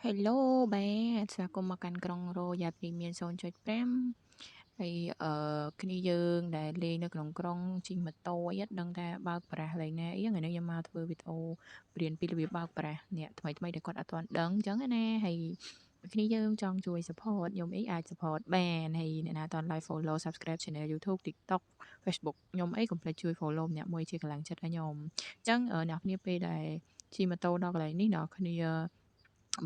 Hello បាទស្វាគមន៍មកកាន់ក្រុង Royal Premium 0.5ហើយអឺគ្នាយើងដែលលេងនៅក្នុងក្រុងជិះម៉ូតូអីអត់ដឹងថាបើកប្រាស់ឡើយណាអីថ្ងៃនេះខ្ញុំមកធ្វើវីដេអូបរៀនពីរបៀបបើកប្រាស់អ្នកថ្មីថ្មីដែលគាត់អត់ទាន់ដឹងអញ្ចឹងណាហើយគ្នាយើងចង់ជួយ support ខ្ញុំអីអាច support បានហើយអ្នកណាអត់ទាន់ like follow subscribe channel YouTube, TikTok, Facebook ខ្ញុំអីកុំភ្លេចជួយ follow ម្នាក់មួយជាកម្លាំងចិត្តឲ្យខ្ញុំអញ្ចឹងអ្នកគ្នាពេលដែលជិះម៉ូតូដល់កន្លែងនេះអ្នកគ្នា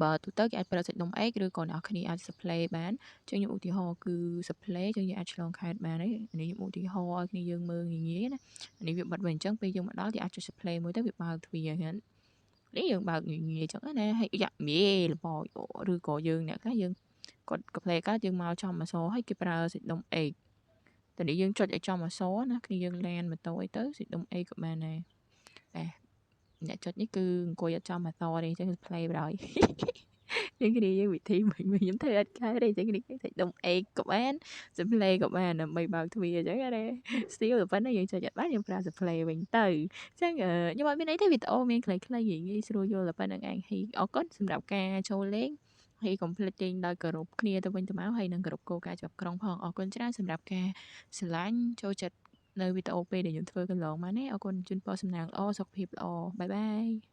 បើទូទៅគេអាចប្រើសាច់ដុំ X ឬក៏អ្នកគ្នាអាច supply បានចឹងខ្ញុំឧទាហរណ៍គឺ supply ចឹងយើងអាចឆ្លងខេត្តបានហើយនេះខ្ញុំឧទាហរណ៍ឲ្យគ្នាយើងមើលងាយងាយណានេះវាបិទវិញអញ្ចឹងពេលយើងមកដល់គេអាចចុច supply មួយទៅវាបើកទ្វារហ្នឹងនេះយើងបើកងាយងាយចឹងណាហើយយ៉ាមីលបឬក៏យើងអ្នកខ្លះយើងគាត់កាផ្លេកើតយើងមកចំអសហើយគេប្រើសាច់ដុំ X តែនេះយើងចុចឲ្យចំអសណាគ្នាយើងឡានម៉ូតូអីទៅសាច់ដុំ X ក៏បានដែរតែអ្នកចុចនេះគឺអង្គុយអត់ចំអសទេអញ្ចឹង play បណ្ដោយយើងគ្នាយើងវិធីវិញវិញខ្ញុំធ្វើអត់កើតទេអញ្ចឹងគ្នាសាច់ដុំ A ក៏បាន supply ក៏បានដើម្បីបើកទ្វារអញ្ចឹងណា still តែប៉ុណ្ណឹងយើងចុចអត់បានយើងប្រើ supply វិញទៅអញ្ចឹងខ្ញុំអត់មានអីទេវីដេអូមានខ្លីៗងាយងាយស្រួលយល់តែប៉ុណ្្នឹងឯងហើយអរគុណសម្រាប់ការចូលលេងហើយកុំភ្លេចលេងដោយគោរពគ្នាទៅវិញទៅមកហើយនឹងគោរពគោលការណ៍ច្បាប់ក្រុងផងអរគុណច្រើនសម្រាប់ការស្រឡាញ់ចូលចិត្តនៅវីដេអូពេលដែលខ្ញុំធ្វើកន្លងមកនេះអរគុណជូនពរសំណាងល្អសុខភាពល្អ bye bye.